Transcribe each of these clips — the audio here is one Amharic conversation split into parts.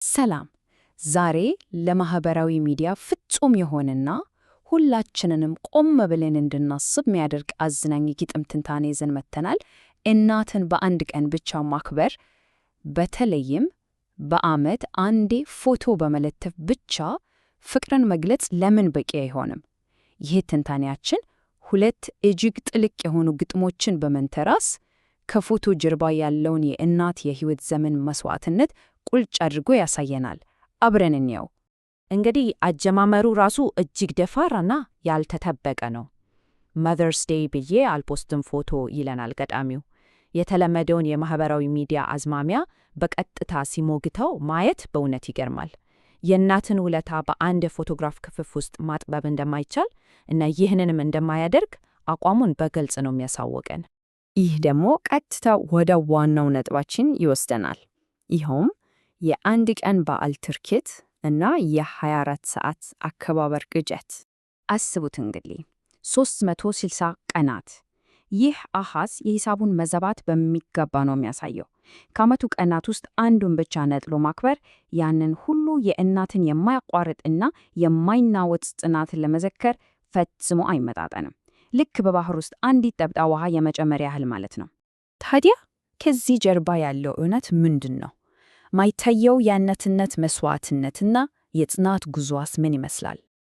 ሰላም! ዛሬ ለማህበራዊ ሚዲያ ፍጹም የሆነና ሁላችንንም ቆም ብለን እንድናስብ የሚያደርግ አዝናኝ ግጥም ትንታኔ ይዘን መጥተናል። እናትን በአንድ ቀን ብቻ ማክበር፣ በተለይም በዓመት አንዴ ፎቶ በመለጠፍ ብቻ ፍቅርን መግለጽ ለምን በቂ አይሆንም? ይህ ትንታኔያችን ሁለት እጅግ ጥልቅ የሆኑ ግጥሞችን በመንተራስ ከፎቶ ጀርባ ያለውን የእናት የህይወት ዘመን መስዋዕትነት ቁልጭ አድርጎ ያሳየናል። አብረን እንየው። እንግዲህ አጀማመሩ ራሱ እጅግ ደፋርና ያልተጠበቀ ነው። Mother's Day ብዬ አልፖስትም ፎቶ ይለናል ገጣሚው። የተለመደውን የማህበራዊ ሚዲያ አዝማሚያ በቀጥታ ሲሞግተው ማየት በእውነት ይገርማል። የእናትን ውለታ በአንድ የፎቶግራፍ ክፍፍ ውስጥ ማጥበብ እንደማይቻል እና ይህንንም እንደማያደርግ አቋሙን በግልጽ ነው የሚያሳውቀን። ይህ ደግሞ ቀጥታ ወደ ዋናው ነጥባችን ይወስደናል። ይኸውም የአንድ ቀን በዓል ትርክት እና የ24 ሰዓት አከባበር ቅዠት። አስቡት እንግዲህ 360 ቀናት። ይህ አሃዝ የሂሳቡን መዛባት በሚገባ ነው የሚያሳየው። ከዓመቱ ቀናት ውስጥ አንዱን ብቻ ነጥሎ ማክበር ያንን ሁሉ የእናትን የማያቋርጥና የማይናወጥ ጽናትን ለመዘከር ፈጽሞ አይመጣጠንም። ልክ በባህር ውስጥ አንዲት ጠብታ ውሃ የመጨመር ያህል ማለት ነው። ታዲያ ከዚህ ጀርባ ያለው እውነት ምንድን ነው? ማይታየው የእናትነት መስዋዕትነትና የጽናት ጉዞዋስ ምን ይመስላል?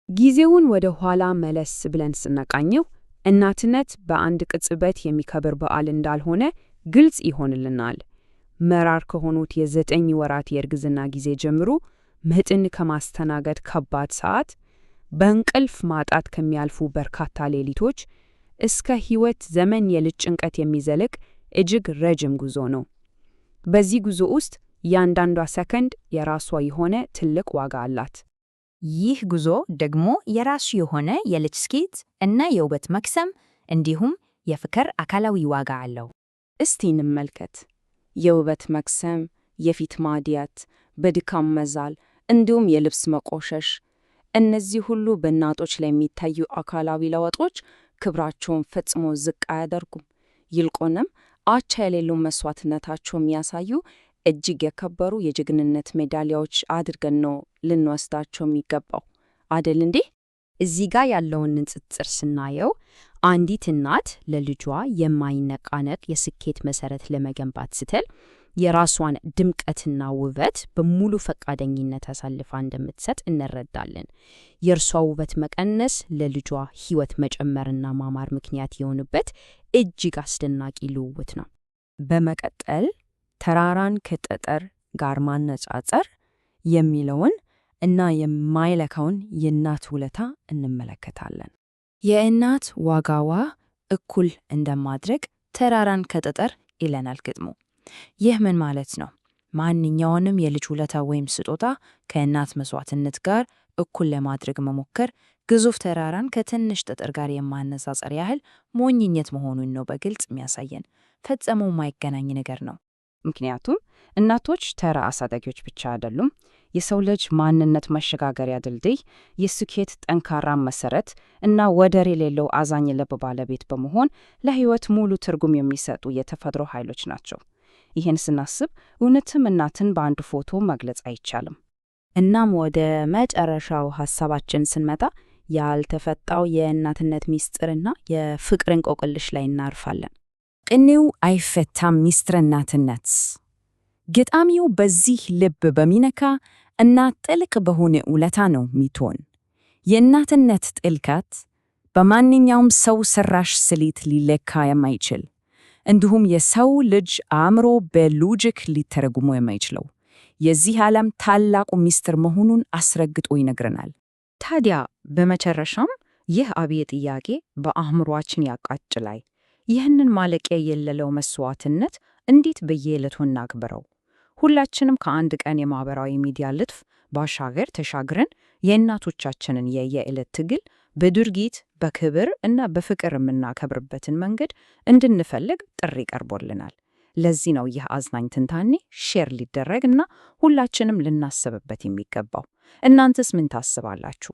ጊዜውን ወደ ኋላ መለስ ብለን ስናቃኘው እናትነት በአንድ ቅጽበት የሚከበር በዓል እንዳልሆነ ግልጽ ይሆንልናል። መራር ከሆኑት የ9 ወራት የእርግዝና ጊዜ ጀምሮ ምጥን ከማስተናገድ ከባድ ሰዓት፣ በእንቅልፍ ማጣት ከሚያልፉ በርካታ ሌሊቶች እስከ ሕይወት ዘመን የልጅ ጭንቀት የሚዘልቅ እጅግ ረጅም ጉዞ ነው። በዚህ ጉዞ ውስጥ እያንዳንዷ ሰከንድ የራሷ የሆነ ትልቅ ዋጋ አላት። ይህ ጉዞ ደግሞ የራሱ የሆነ የልጅ ስኬት እና የውበት መክሰም እንዲሁም የፍቅር አካላዊ ዋጋ አለው። እስቲ እንመልከት። የውበት መክሰም፣ የፊት ማድያት፣ በድካም መዛል፣ እንዲሁም የልብስ መቆሸሽ። እነዚህ ሁሉ በእናቶች ላይ የሚታዩ አካላዊ ለውጦች ክብራቸውን ፈጽሞ ዝቅ አያደርጉም። ይልቁንም አቻ የሌለው መስዋዕትነታቸው የሚያሳዩ እጅግ የከበሩ የጀግንነት ሜዳሊያዎች አድርገን ነው ልንወስዳቸው የሚገባው። አደል እንዴ? እዚህ ጋር ያለውን ንጽጽር ስናየው አንዲት እናት ለልጇ የማይነቃነቅ የስኬት መሰረት ለመገንባት ስትል የራሷን ድምቀትና ውበት በሙሉ ፈቃደኝነት አሳልፋ እንደምትሰጥ እንረዳለን። የእርሷ ውበት መቀነስ ለልጇ ሕይወት መጨመርና ማማር ምክንያት የሆኑበት እጅግ አስደናቂ ልውውጥ ነው። በመቀጠል ተራራን ከጠጠር ጋር ማነጻጸር የሚለውን እና የማይለካውን የእናት ውለታ እንመለከታለን። የእናት ዋጋዋ እኩል እንደማድረግ ተራራን ከጠጠር ይለናል ግጥሙ። ይህ ምን ማለት ነው? ማንኛውንም የልጅ ውለታ ወይም ስጦታ ከእናት መስዋዕትነት ጋር እኩል ለማድረግ መሞከር ግዙፍ ተራራን ከትንሽ ጠጠር ጋር የማነጻጸር ያህል ሞኝነት መሆኑን ነው በግልጽ የሚያሳየን። ፈጽሞ የማይገናኝ ነገር ነው። ምክንያቱም እናቶች ተራ አሳዳጊዎች ብቻ አይደሉም። የሰው ልጅ ማንነት መሸጋገሪያ ድልድይ፣ የስኬት ጠንካራ መሰረት እና ወደር የሌለው አዛኝ ልብ ባለቤት በመሆን ለሕይወት ሙሉ ትርጉም የሚሰጡ የተፈጥሮ ኃይሎች ናቸው። ይህን ስናስብ እውነትም እናትን በአንድ ፎቶ መግለጽ አይቻልም። እናም ወደ መጨረሻው ሐሳባችን ስንመጣ ያልተፈታው የእናትነት ሚስጥርና የፍቅር እንቆቅልሽ ላይ እናርፋለን። ቅኔው አይፈታም ሚስጥረ እናትነት። ገጣሚው በዚህ ልብ በሚነካ እና ጥልቅ በሆነ ውለታ ነው ሚትሆን። የእናትነት ጥልቀት በማንኛውም ሰው ሰራሽ ስሌት ሊለካ የማይችል፣ እንዲሁም የሰው ልጅ አእምሮ በ logic ሊተረጉሞ የማይችለው የዚህ ዓለም ታላቁ ሚስጥር መሆኑን አስረግጦ ይነግረናል። ታዲያ በመጨረሻም ይህ አብይ ጥያቄ በአእምሯችን ያቃጭላል። ይህንን ማለቂያ የሌለው መስዋዕትነት እንዴት በየዕለቱ እናክብረው? ሁላችንም ከአንድ ቀን የማህበራዊ ሚዲያ ልጥፍ ባሻገር ተሻግረን የእናቶቻችንን የየዕለት ትግል በድርጊት፣ በክብር እና በፍቅር የምናከብርበትን መንገድ እንድንፈልግ ጥሪ ቀርቦልናል። ለዚህ ነው ይህ አዝናኝ ትንታኔ share ሊደረግ እና ሁላችንም ልናስብበት የሚገባው። እናንተስ ምን ታስባላችሁ?